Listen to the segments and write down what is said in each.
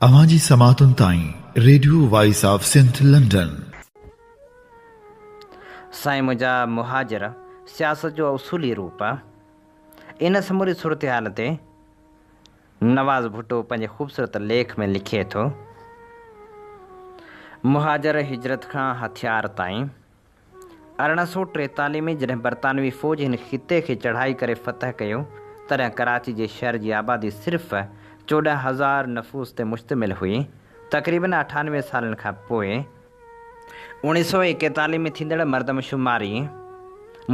اوهان جي سماعتن تائين radio voice of Sindh London. سائين منهنجا مهاجر سياست جو اصولي روپ ان سموري صورتحال تي نواز ڀٽو پنهنجي خوبصورت ليک ۾ لکي ٿو، مهاجر هجرت کان هٿيار تائين 1843 ۾ جڏهن برطانوي فوج هن خطي کي چڙهائي ڪري فتح ڪيو، تڏهن ڪراچي جي شهر جي آبادي صرف 14,000 نفوس تي مشتمل هئي. تقريبن 98 سالن کان پوء، 1941 ۾ ٿيندڙ مردم شماري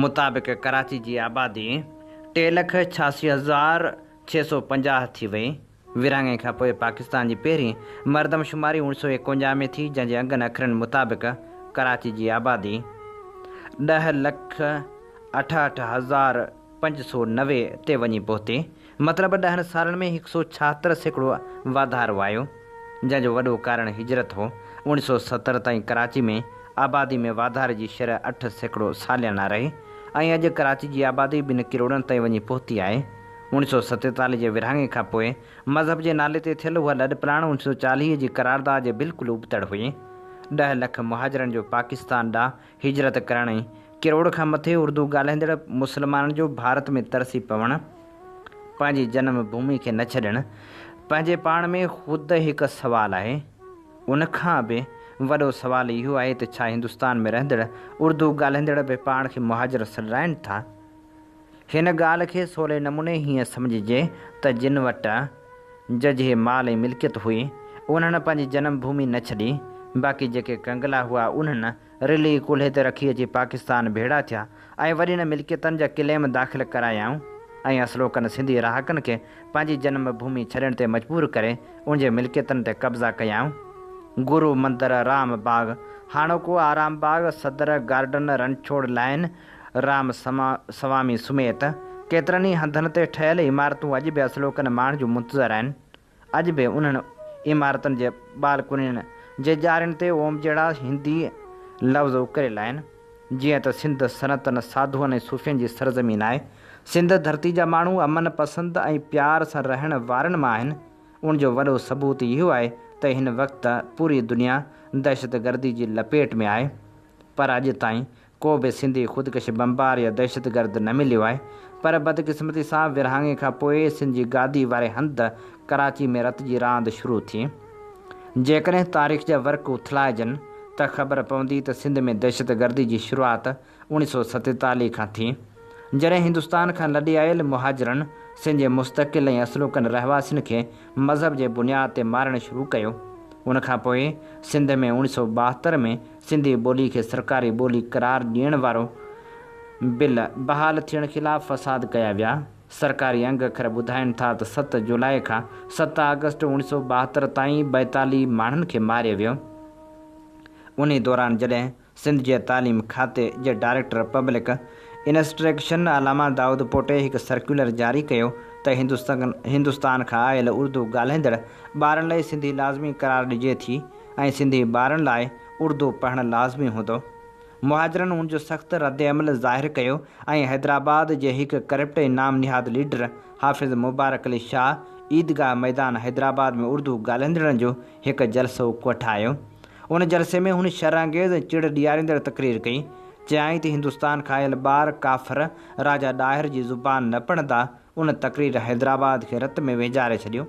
مطابق ڪراچي جي آبادي ٽي لک 86,650 ٿي وئي. ورهاڱي کان پوء پاڪستان جي پهرين مردم شماري اوڻ سؤ ايڪونجاهه ۾ ٿي، جنهن جي انگن اکرن مطابق ڪراچي جي آبادي ڏهه لک 68,590 تي وڃي پهتي. مطلب ڏهن سالن ۾ هڪ سؤ 76% واڌارو آيو، جنهن جو وڏو ڪارڻ هجرت هو. اوڻ سؤ 70 تائين ڪراچي ۾ آبادي ۾ واڌاري جي شرح 8% ساليانه رهي ۽ اڄ ڪراچي جي آبادي ٻن ڪروڙن تائين وڃي پهتي آهي. اوڻ سؤ 47 جي ورهاڱي کان پوء مذهب جي نالي تي ٿيل اها لڏپلاڻ اوڻ سؤ 40 جي قرارداد جي بلڪل ابتڙ هئي. ڏهه لک مهاجرن جو پاڪستان ڏانهن هجرت ڪرڻ ۽ ڪروڙ کان مٿي اردو ڳالهائيندڙ مسلمانن جو ڀارت ۾ ترسي پوڻ، پنهنجي جنم ڀومي کي نه ڇڏڻ، پنهنجي پاڻ ۾ خود هڪ سوال آهي. ان کان به وڏو سوال اهو آهي ته ڇا هندستان ۾ رهندڙ اردو ڳالهائيندڙ به پاڻ کي مهاجر سڏرائين ٿا؟ هن ڳالهه کي سولي نموني هيئن سمجهجي ته جن وٽ ججهي مال ۽ ملڪيت هئي، انهن پنهنجي جنم ڀومي نه ڇڏي، باقي جيڪي ڪنگلا هئا انهن رلي ڪلهي تي رکي اچي پاڪستان ڀيڙا ٿيا ۽ وڏين ملڪيتن جا ڪليم داخل ڪرايائون ۽ اصلوڪن سنڌي رهاڪن کي پنهنجي جنم ڀومي ڇڏڻ تي مجبور ڪري ان جي ملڪيتن تي قبضا ڪيائون. گرو مندر، رام باغ، هاڻوڪو آرام باغ، صدر گارڊن، رڻڇوڙ لائين، رام سوامي سميت ڪيترن ئي هنڌن تي ٺهيل عمارتون اڄ به اصلوڪن ماڻهن جون منتظر آهن. اڄ به انهن عمارتن جي بالڪونين جي ڄارين تي اوم جهڙا هندي لفظ اڪريل آهن. جيئن ته سنڌ سنتن، ساڌوئن ۽ صوفين جي سرزمين آهي. سنڌ ڌرتي جا ماڻهو امن پسند ۽ پيار سان رهڻ وارن مان آهن. ان جو وڏو ثبوت اهو آهي ته هن وقت پوري دنيا دهشتگردي جي لپيٽ ۾ آهي. پر اڄ تائين ڪو به سنڌي خودڪش بمبار يا دهشتگرد نه مليو آهي پر بدقسمتي سان ورهاڱي کان پوء سنڌ جي گادي واري هنڌ ڪراچي ۾ رت جي راند شروع ٿي. جيڪڏهن تاريخ جا ورق اٿلائجن ته خبر پوندي ته سنڌ ۾ دهشتگردي جي شروعات اوڻيھ سؤ 47 کان ٿي جڏهن هندستان کان لڏي آيل مهاجرن سنڌ جي مستقل ۽ اصلوڪن رهواسين کي مذهب جي بنياد تي مارڻ شروع ڪيو. ان کان پوء سنڌ ۾ اوڻيھ سؤ 72 ۾ سنڌي ٻولي کي سرڪاري ٻولي قرار ڏيڻ وارو بل بحال ٿيڻ خلاف فساد ڪيا ويا. سرڪاري انگ اکر ٻڌائين ٿا ته 7 جولاء کان 7 آگسٽ اوڻيھ سؤ 72 تائين 42 ماڻهن کي ماريو ويو. انهي دوران جڏهن سنڌ جي تعليم کاتي جي ڊائريڪٽر پبلڪ انسٽرڪشن علامه دائود پوٽي هڪ سرڪيولر جاري ڪيو ته هندستان کان آيل اردو ڳالهائيندڙ ٻارن لئي سنڌي لازمي قرار ڏجي ٿي ۽ سنڌي ٻارن لاء اردو پڙهڻ لازمي هوندو. مهاجرن ان جو سخت ردعمل ظاهر ڪيو ۽ حيدرآباد جي هڪ ڪرپٽ ۽ نام نهاد ليڊر حافظ مبارڪ علي شاهه عيدگاهه ميدان حيدرآباد ۾ اردو ڳالهائيندڙن جو هڪ جلسو ڪوٺايو. ان جلسي ۾ هن شرانگيز ۽ چڙ ڏياريندڙ تقرير ڪئي. چيائين ته هندستان کان آيل ٻار ڪافر راجا ڏاهر جي زبان نه پڙهندا. ان تقرير حيدرآباد کي رت ۾ وهنجاري ڇڏيو.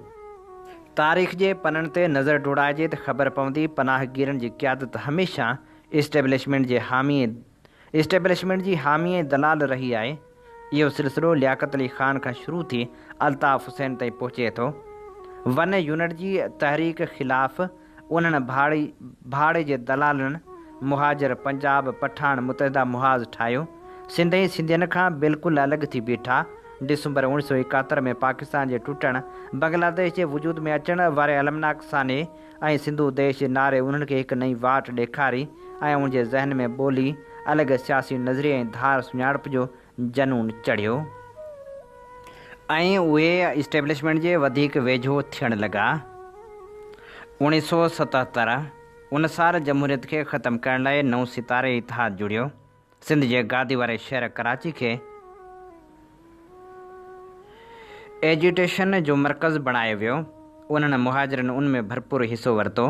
تاريخ جي پنن تي نظر ڊوڙائجي ته خبر پوندي پناهگيرن جي قيادت هميشه اسٽيبلشمينٽ جي حامي اسٽيبلشمينٽ جي حامي ۽ دلال رهي آهي. اهو سلسلو لياقت علي خان کان شروع ٿي الطاف حسين تائين پهچي ٿو. ون يونٽ جي تحريڪ خلاف انهن ڀاڙي ڀاڙي جي دلالن مهاجر پنجاب پٺاڻ متحده محاذ ٺاهيو. سنڌ ۽ سنڌين کان بلڪل الڳ ٿي بيٺا. ڊسمبر 1971 ۾ پاڪستان جي ٽٽڻ، بنگلاديش جي وجود ۾ اچڻ واري المناڪ سانحي ۽ سنڌو ديش جي نعري انهن کي هڪ نئين واٽ ڏيکاري ۽ انهن جي ذهن ۾ ٻولي، الڳ سياسي نظريي ۽ ڌار سڃاڻپ جو جنون چڙهيو ۽ اهي اسٽيبلشمينٽ جي وڌيڪ ويجهو ٿيڻ لڳا. 1977 ان سال جمهوريت کي ختم ڪرڻ لاء نئون ستاري اتحاد جڙيو. سنڌ جي گادي واري شهر ڪراچي کي ايجيٽيشن جو مرڪز بڻايو ويو. انهن مهاجرن ان ۾ ڀرپور حصو ورتو.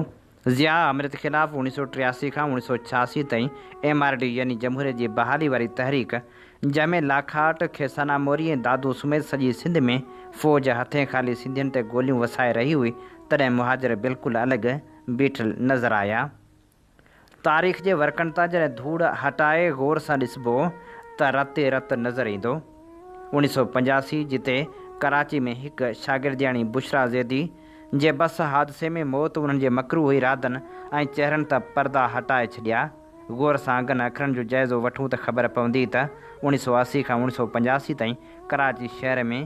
ضياء آمريت خلاف اوڻيهه سؤ 83 کان اوڻيهه سؤ 86 تائين ايم آر ڊي يعني جمهوريت جي بحالي واري تحريڪ، جنهن ۾ لاکاٽ، کيسانا موري ۽ دادو سميت سڄي سنڌ ۾ فوج هٿين خالي سنڌين تي گوليون وسائي رهي هئي، تڏهن مهاجر بلڪل الڳ بيٺل نظر آيا. تاريخ جي ورقن تان جڏهن ڌوڙ هٽائي غور سان ڏسبو ته رت ئي رت نظر ايندو. 1985 جتي ڪراچي ۾ هڪ شاگردياڻي بشريٰ زيدي جي بس حادثي ۾ موت انهن جي مڪروه ارادن ۽ چهرن تان پردا هٽائي ڇڏيا. غور سان انگن اکرن جو جائزو وٺون ته خبر پوندي ته 1980 کان 1985 تائين ڪراچي شهر ۾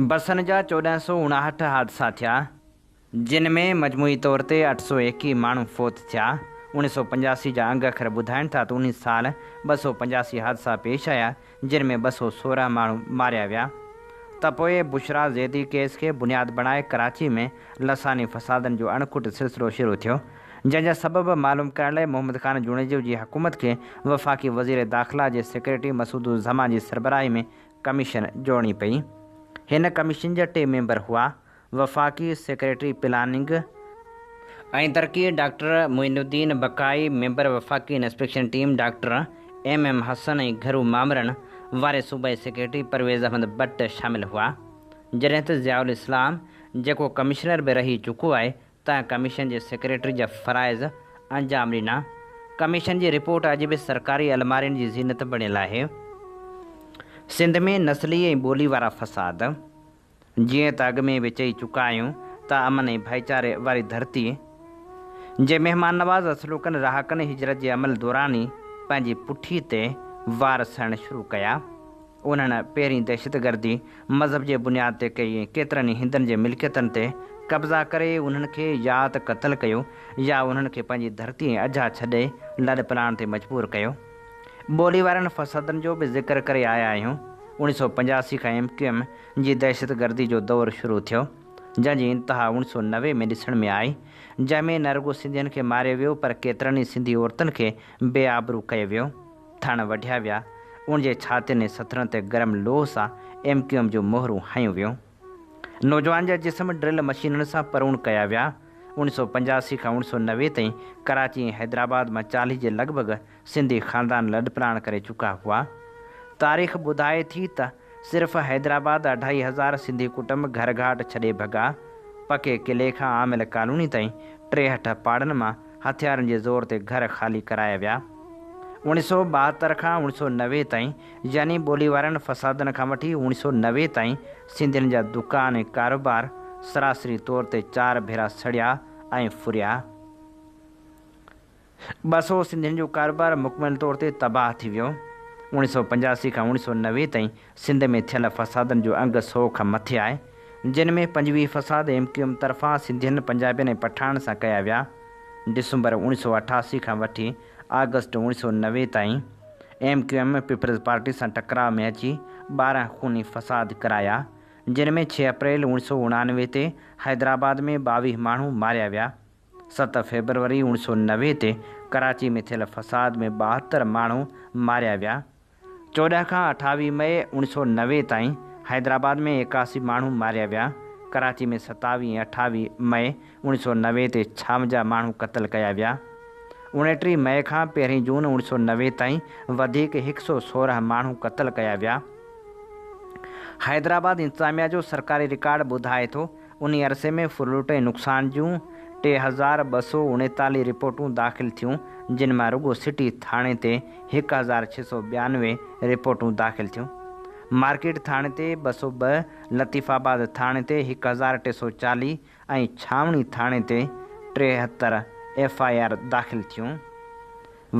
بسن جا 1459 حادثا ٿيا. جن ۾ مجموعي طور تي 821 ماڻهو فوت ٿيا. 1985 جا انگ اکر ٻڌائين ٿا ته انهي سال 285 حادثا پيش آيا، جن ۾ 216 ماڻهو ماريا ويا. ته پوء بشريٰ زيدي ڪيس کي بنياد بڻائي ڪراچي ۾ لساني فسادن جو اڻکٽ سلسلو شروع ٿيو، جنهن جا سبب معلوم ڪرڻ لاء محمد خان جوڻيجو جي حڪومت کي وفاقي وزير داخلا جي سيڪريٽري مسعود الزمان جي سربراهي ۾ ڪميشن جوڙڻي پئي. هن ڪميشن جا ٽي ميمبر هئا، وفاقي سيڪريٽري پلاننگ ۽ ترقي ڊاڪٽر معين الدين بقائي، ميمبر وفاقي inspection team doctor M M Hassan ۽ گهرو مامرن واري صوبائي سيڪريٽري پرويز احمد بٽ شامل هئا. جڏهن ته ضياء الاسلام جيڪو ڪمشنر به رهي چڪو آهي تنهن ڪميشن جي سيڪريٽري جا فرائض انجام ڏنا. ڪميشن جي رپورٽ اڄ به سرڪاري المارين جي زينت بڻيل آهي. سنڌ ۾ نسلي ۽ ٻولي وارا فساد. جيئن ته اڳ ۾ به چئي چڪا آهيون ته امن ۽ ڀائيچاري واري ڌرتي جي مهمان نواز اصلوڪن رهاڪن هجرت جي عمل دوران ئي پنهنجي پٺي تي وار سهڻ شروع ڪيا. انهن پهرين دهشتگردي مذهب جي بنياد تي ڪئي ۽ ڪيترن ئي هندن جي ملڪيتن تي قبضا ڪري انهن کي يا ته قتل ڪيو يا انهن کي پنهنجي ڌرتي ۽ اجها ڇڏي لڏپلاڻ تي مجبور ڪيو. ٻولي وارن فسادن جو به ذڪر ڪري آيا آهيون. 1985 کان ايم ڪيو ايم جي دهشتگردي جو دور شروع ٿيو، جنهن جي انتها 1990 ۾ ڏسڻ ۾ آئي، جنهن ۾ نه رڳو سنڌين کي ماريو ويو پر ڪيترن ئي سنڌي عورتن کي بي آبرو ڪيو ويو، ٿڻ وڍيا ويا، ان جي ڇاتين ۽ سٿرن تي گرم لوهه سان ايم ڪيو ايم جون مهرون هنيون ويون. نوجوان جا جسم ڊرل مشينن سان پروڻ ڪيا ويا. 1985 کان 1990 تائين ڪراچي ۽ حيدرآباد مان 40 جي لڳ ڀڳ سنڌي خاندان لڏپلاڻ ڪري چڪا هئا. تاريخ ٻڌائي ٿي ته صرف حيدرآباد اڍائي هزار سنڌي ڪٽنب گهر گهاٽ ڇڏي ڀڳا. پڪي قلعي کان عامل ڪالوني تائين 63 پاڙن مان هٿيارن جي زور تي گهر خالي ڪرايا ويا. 1972 کان 1990 تائين يعني ٻولي وارن فسادن کان وٺي 1990 تائين سنڌين جا دڪان ۽ ڪاروبار سراسري طور تي چار ڀيرا سڙيا ۽ ڦريا. 200 سنڌين جو ڪاروبار مڪمل طور تي تباهه ٿي ويو. 1985 کان 1990 تائين سنڌ ۾ ٿيل فسادن جو انگ 100 کان مٿي آهي، جن ۾ 25 فساد ايم ڪيو ايم طرفان سنڌين، پنجابين ۽ پٺاڻن سان ڪيا ويا. ڊسمبر 1988 کان وٺي آگسٽ 1990 تائين M Q M peoples party سان ٽڪراء ۾ اچي 12 خوني فساد ڪرايا، جن ۾ 6 اپريل 1989 تي حيدرآباد ۾ 22 ماڻهو ماريا ويا. 7 فيبروري 1990 تي ڪراچي ۾ ٿيل فساد ۾ 72 ماڻهو ماريا ويا. 14 کان 28 مئي 1990 تائين حيدرآباد ۾ 81 ماڻهو ماريا ويا. ڪراچي ۾ 27 ۽ 28 مئي 1990 تي 56 ماڻهو قتل ڪيا ويا. 29 مئي کان پهرين جون 1990 تائين وڌيڪ 116 ماڻهو قتل ڪيا ويا. حيدرآباد انتظاميا جو سرڪاري رڪارڊ ٻڌائي ٿو انهي عرصي ۾ ڦرلٽ ۽ نقصان جون 3239 رپورٽون داخل ٿيون، جن مان رڳو سٽي ٿاڻي تي 1692 رپورٽون داخل ٿيون. مارڪيٽ ٿاڻي تي 202، لطيف آباد ٿاڻي تي 1340 ۽ ڇانوڻي ٿاڻي تي 73 ايف I R داخل ٿيون.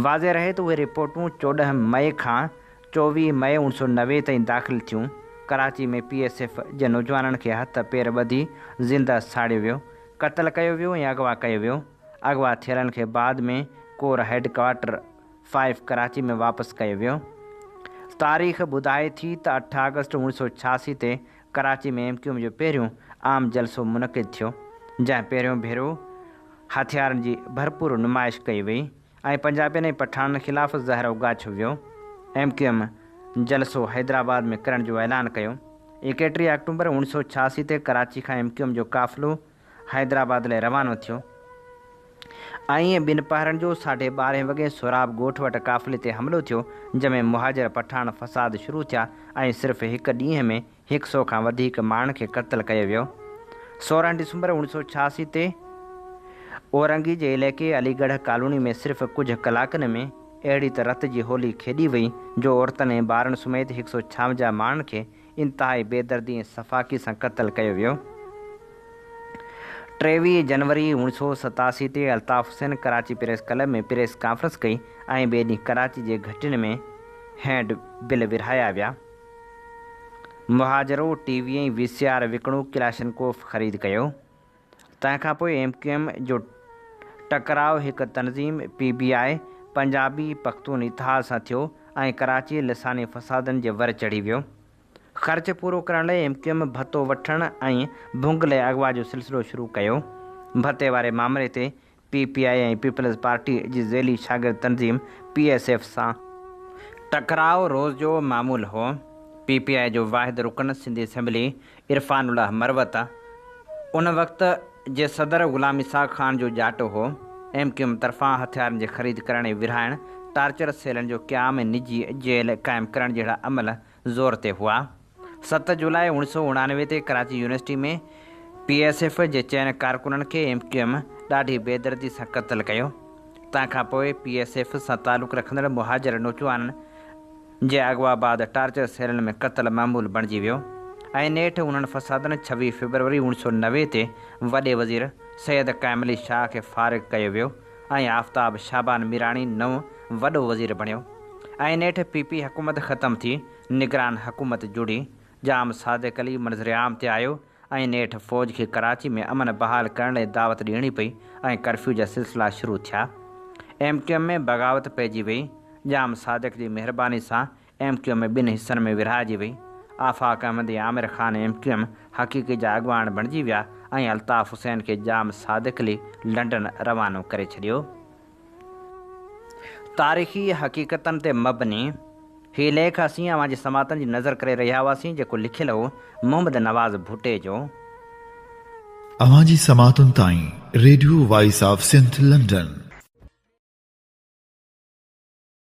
واضح رهي ته اهي رپورٽون 14 مئي کان 24 مئي 1990 تائين داخل ٿيون. ڪراچي ۾ پي ايس ايف جي نوجوانن کي هٿ پير ٻڌي زنده ساڙيو ويو، قتل ڪيو ويو ۽ اغوا ڪيو ويو. اغوا ٿيلن کي بعد ۾ corps head quarter five Karachi ۾ واپس ڪيو ويو. تاريخ ٻڌائي ٿي ته 8 آگسٽ 1986 تي ڪراچي ۾ ايم ڪيو ايم جو پهريون عام جلسو منعقد ٿيو، جنهن پهريون ڀيرو هٿيارن جي ڀرپور نمائش ڪئي وئي ۽ پنجابين ۽ پٺاڻن خلاف زهر اوڳاڇيو ويو. ايم ڪيو ايم جلسو حيدرآباد ۾ ڪرڻ جو اعلان ڪيو. ايڪيٽيهه آڪٽومبر اوڻيهه سؤ ڇهاسي تي ڪراچي کان ايم ڪيو ايم جو قافلو حيدرآباد لاء روانو ٿيو ۽ ٻنپهرن جو ساڍي ٻارهين وڳي سهراب ڳوٺ وٽ قافلي تي حملو ٿيو، جنهن ۾ مهاجر پٺاڻ فساد شروع ٿيا ۽ صرف هڪ ڏينهن ۾ هڪ سئو کان وڌيڪ ماڻهن کي قتل ڪيو ويو. 16 ڊسمبر اوڻيهه سؤ ڇهاسي تي اورنگي جي علائقي علي ڳڙهه ڪالوني ۾ صرف ڪجهه ڪلاڪن ۾ اهڙي ته رت جي هولي کيڏي وئي جو عورتن ۽ ٻارن سميت هڪ سئو ڇاونجاهه ماڻهن کي انتهائي بيدردي ۽ سفاڪي سان قتل ڪيو ويو. 23 جنوري 1987 تي Altaf Hussain Karachi press club ۾ press conference ڪئي ۽ ٻئي ڏينهن ڪراچي جي گهٽين ۾ هينڊ بل ورهايا ويا. مهاجرو T V ۽ V C R وڪڻو ڪلاشنڪوف خريد ڪيو. تنهن کان پوء ايم ڪيو ايم جو ٽڪراء هڪ تنظيم P B I, Punjabi Pashtun Ittehad سان ٿيو ۽ ڪراچي لساني فسادن جي ور چڙهي ويو. خرچ پورو ڪرڻ لاء ايم ڪيو ايم ڀتو وٺڻ ۽ ڀنگ لاء اغوا جو سلسلو شروع ڪيو. ڀتي واري مامري تي پي پي آء ۽ پيپلز پارٽي جي ذيلي شاگرد تنظيم پي ايس ايف سان ٽڪراء روز جو معمول هو. پي پي آء جو واحد رڪن سنڌ اسيمبلي عرفان الله مروت ان وقت جي صدر غلام اسحاق خان جو ڄاٽو هو. ايم ڪيو ايم طرفان هٿيارن جي خريد ڪرڻ ۽ ورهائڻ، ٽارچر سيلن جو قيام ۽ نجي جيل قائم ڪرڻ جهڙا عمل زور تي هئا. 7 جولاء اوڻيھ سؤ اڻانوي تي Karachi university ۾ P S F جي چئن ڪارڪنن کي ايم ڪيو ايم ڏاڍي بيدردي سان قتل ڪيو. تنهن کان پوء پي ايس ايف سان تعلق رکندڙ مهاجر نوجوانن جي اغوا بعد ٽارچر سيلن ۾ قتل معمول بڻجي ويو ۽ نيٺ انهن فسادن 26 فيبروري اوڻيھ سؤ 90 تي وڏي وزير سيد قائم علي شاهه کي فارغ ڪيو ويو ۽ آفتاب شعبان ميراڻي نئون وڏو وزير بڻيو ۽ نيٺ پي پي حڪومت ختم ٿي نگران حڪومت جڙي، ڄام صادق علي منظر عام تي آيو ۽ نيٺ فوج کي ڪراچي ۾ امن بحال ڪرڻ لاء دعوت ڏيڻي پئي ۽ ڪرفيو جا سلسلا شروع ٿيا. ايم ڪيو ايم ۾ بغاوت پئجي وئي. ڄام صادق جي مهرباني سان ايم ڪيو ايم ٻن حصن ۾ ورهائجي وئي. Afaq Ahmed ۽ Amir Khan M Q M حقيقي جا اڳواڻ بڻجي ويا ۽ الطاف حسين کي ڄام صادق علي لنڊن روانو ڪري ڇڏيو. تاريخي حقيقتن تي مبني هي ليک اسين اوهان جي سماعتن جي نظر ڪري رهيا هئاسين جيڪو لکيل هو محمد نواز ڀٽي جو. اوهان جي سماعتن تائين radio voice of Sindh London.